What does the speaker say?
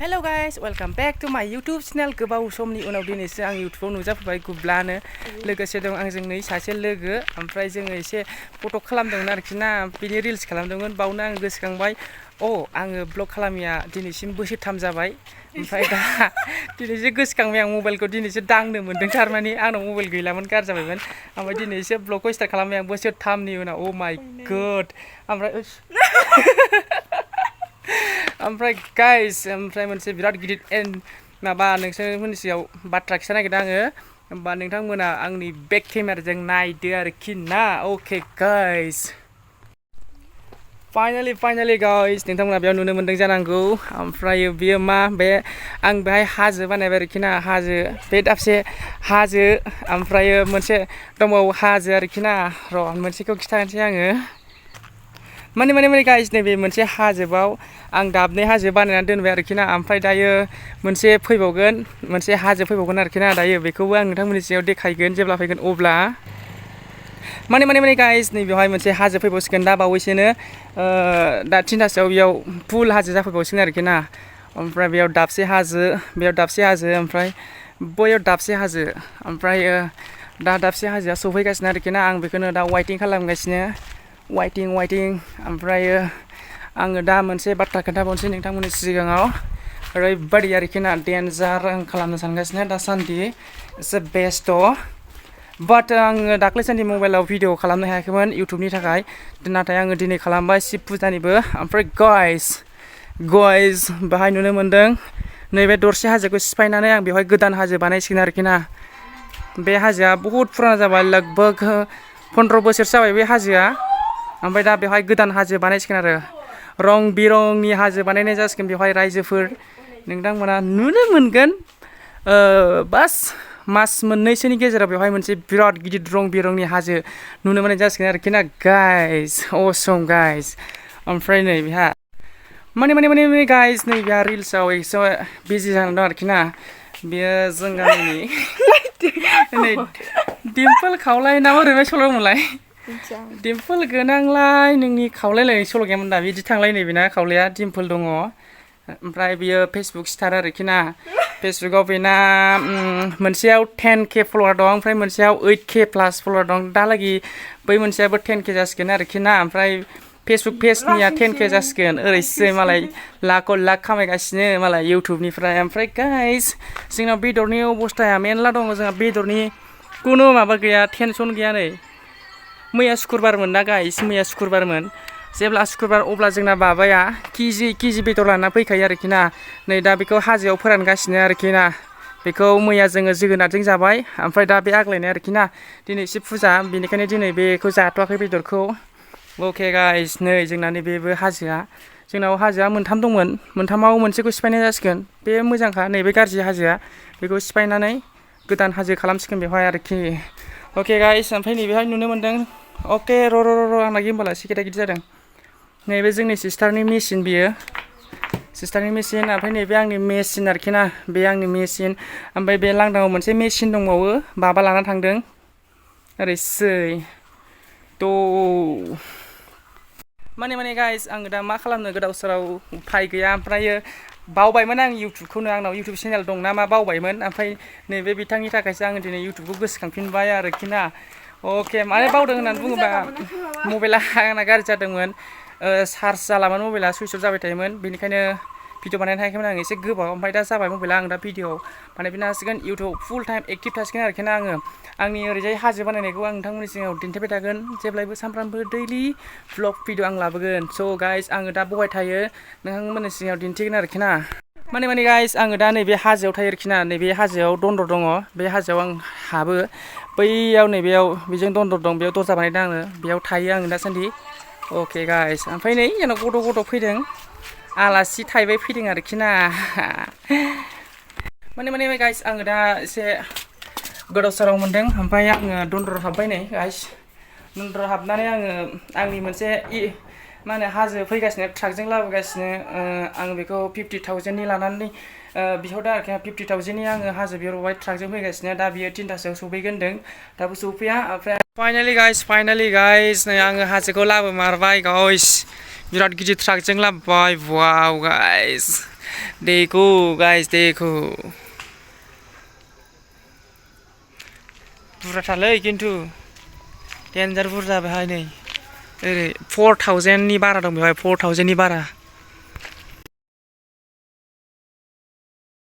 Hello guys, welcome back to my YouTube channel. गोबाव समनि उनाव दिनैसो आं YouTubeआव नुजाफैबाय गुब्लानो लोगोसे दं आंजों नै सासे लोगो ओमफ्राय जोङो एसे फट' खालामदोंमोन आरोखि ना बिनि रिल्स खालामदोंमोन बावनो आं गोसोखांबाय आङो ब्लग खालामिया दिनैसिम बोसोरथाम जाबाय ओमफ्राय दा दिनैसो गोसोखांबाय आं मबाइलखौ दिनैसो दांनो मोन्दों थारमाने आंनाव मबाइल गैलामोन गाज्रि जाबायमोन ओमफ्राय दिनैसो ब्लगखौ स्टार्ट खालामबाय आं बोसोरथामनि उनाव माय गड ओमफ्राय गाइस ओमफ्राय मोनसे बिराद गिदिर माबा नोंसोरनि सिगाङाव बाथ्रा खिथा नागिरदों आङो होमबा नोंथांमोना आंनि बेक केमेराजों नायदो आरोखि ना अके गाइस फाइनालि गाइस नोंथांमोना बेयाव नुनो मोन्दों जानांगौ ओमफ्राय बियो मा बे आं बेहाय हाजो बानायबाय आरोखि ना हाजो बे दाबसे हाजो ओमफ्राय मोनसे दंबावो हाजो आरोखि ना र' मोनसेखौ खिथानोसै आङो माने गाइस नैबे मोनसे हाजोआव आं दाबनै हाजो बानायनानै दोनबाय आरोखि ना ओमफ्राय दायो मोनसे फैबावगोन मोनसे हाजो फैबावगोन आरोखि ना दायो बेखौबो आं नोंथांमोननि सिगाङाव देखायगोन जेब्ला फैगोन अब्ला माने गाइस नै बेवहाय मोनसे हाजो फैबावसिगोन दा बावैसोनो दा थिनथासोआव बेयाव फुल हाजो जाफैबावसिगोन आरोखि ना ओमफ्राय बेयाव दाबसे हाजो ओमफ्राय बैयाव दाबसे हाजो ओमफ्राय दा दाबसे हाजोआ सफैगासिनो आरोखि ना आं बेखौनो दा वाइटिं खालामगासिनो वाइटिं ओमफ्राय आङो दा मोनसे बाथ्रा खोन्थाबावनोसै नोंथांमोननि सिगाङाव ओरैबायदि आरोखि ना डेन्जार आं खालामनो सानगासिनो दासान्दि एसे बेस्ट बाट आङो दाख्लै सानदि मबाइलाव भिडिअ खालामनो हायाखैमोन इउटुबनि थाखाय नाथाय आङो दिनै खालामबाय शिब फुजानिबो ओमफ्राय गाइस बेहाय नुनो मोन्दों नैबे दरसे हाजोखौ सिफायनानै आं बेवहाय गोदान हाजो बानायसिगोन आरोखि ना बे हाजोआ बहुद फुराना जाबाय लगभग 15 बोसोरसो जाबाय बे हाजोआ ओमफ्राय दा बेवहाय गोदान हाजो बानायसिगोन आरो रं बिरंनि हाजो बानायनाय जासिगोन बेवहाय रायजोफोर नोंथांमोना नुनो मोनगोन बास मास मोननैसोनि गेजेराव बेवहाय मोनसे बिराद गिदिर रं बिरंनि हाजो नुनो मोननाय जासिगोन आरोखि ना गाइस असम गाइस ओमफ्राय नै बेहा माने गाइस नै बेहा रिल्सआव एसे बिजि जानानै दं आरोखि ना बेयो जों गामिनि नै डिम्पोल खावलाय ना ओरैनो सल'मोनलाय डिम्पोल गोनांलाय नोंनि खावलायलायनाय सल' गैयामोन दा बिदि थांलायनाय बेना खावलाया डिम्पोल दङ ओमफ्राय बियो फेसबुक स्टार आरोखि ना फेसबुकाव बेना मोनसेयाव 10K फल'वार दं ओमफ्राय मोनसेयाव 8K प्लास फल'वार दं दालागि बै मोनसेयाबो 10K जासिगोन आरोखि ना ओमफ्राय फेसबुक पेजनिया 10K जासिगोन ओरैसो मालाय लाख खामायगासिनो मालाय इउटुबनिफ्राय ओमफ्राय गाइस जोंनाव बेदरनि अबस्थाया मेरला दङ जोंहा बेदरनि खुनु माबा गैया टेनसन गैया नै मैया सुक्रुबारमोन ना गाइस मैया सुक्रुबारमोन जेब्ला सुक्रुबार अब्ला जोंना बाबाया केजि बेदर लाना फैखायो आरोखि ना नै दा बेखौ हाजोआव फोरानगासिनो आरोखि ना बेखौ मैया जोङो जोगोनारजों जाबाय ओमफ्राय दा बे आग्लायनाय आरोखि ना दिनै एसे फुजा बेनिखायनो दिनै बेखौ जाथ'वाखै बेदरखौ अके गाइस नै जोंना नैबेबो हाजोआ जोंनाव हाजोआ मोनथाम दंमोन मोनथामाव मोनसेखौ सिफायनाय जासिगोन बे मोजांखा नैबे गाज्रि हाजोआ बेखौ सिफायनानै गोदान हाजो खालामसिगोन बेवहाय आरोखि अके गाइस ओमफ्राय नैबेहाय नुनो मोन्दों अके र' आंना गिम्बला एसे गिदिर जादों नैबे जोंनि सिस्टारनि मेसिन बियो सिस्टारनि मेसिन ओमफ्राय नैबे आंनि मेसिन आरोखि ना बे आंनि मेसिन ओमफ्राय बे लांदाङाव मोनसे मेसिन दंबावो बाबा लाना थांदों ओरैसै माने गाइस आङो दा मा खालामनो गोदाव सोराव उफाय गैया ओमफ्रायो बावबायमोन आं इउटुबखौनो आंनाव इउटुब चेनेल दं ना मा बावबायमोन ओमफ्राय नैबे बिथांनि थाखायसो आङो दिनै इउटुबखौ गोसोखांफिनबाय आरोखि ना अके माने बावदों होननानै बुङोबा मबाइला आंना गाज्रि जादोंमोन चार्ज जालामोन मबाइला सुइच अफ जाबाय थायोमोन बेनिखायनो भिडिअ बानायनो हायाखैमोन आं एसे गोबाव ओमफ्राय दा जाबाय मबाइला आं दा भिडिअ बानायफिननो हासिगोन इउटुब फुल टाइम एक्टिभ थासिगोन आरोखि ना आङो आंनि ओरैजाय हाजो बानायनायखौ आं नोंथांमोननि सिगाङाव दिन्थिबाय थागोन जेब्लायबो सानफ्रामबो दैलि भ्लग भिडिअ आं लाबोगोन स' गाइस आङो दा बहाय थायो नोंथांमोननि सिगाङाव दिन्थिगोन आरोखि ना माने गाइस आङो दा नैबे हाजोआव थायो आरोखि ना नैबे हाजोआव दन्दर दङ बे हाजोआव आं हाबो बैयाव नैबेयाव बेजों दन्दर दं बेयाव दरजा बानायदों आङो बेयाव थायो आङो दासान्दि अके गाइस ओमफ्राय नै जोंनाव गथ' फैदों आलासि थाइबाय फैदों आरोखि ना माने गाइस आङो दा एसे गोदाव सोराव मोन्दों ओमफ्राय आङो दन्दराव हाबबाय नै गाइस दन्दराव हाबनानै आङो आंनि मोनसे मा होनो हाजो फैगासिनो ट्राकजों लाबोगासिनो आं बेखौ 50,000नि लानानै बिहरदों आरोखि 50,000नि आङो हाजो बिहरबाय ट्राकजों फैगासिनो दा बियो 3थासोआव सफैगोन होनदों दाबो सफैया ओमफ्राय फाइनालि गाइस नै आङो हाजोखौ लाबोमारबाय गाइस बिराद गिदिर ट्राकजों लाबोबाय वाव गाइस देखो गाइस देखो बुरजाथारलै खिन्थु डेन्जार बुरजा बेहाय नै ओरै 4000 नि बारा दं बेवहाय 4000 नि बारा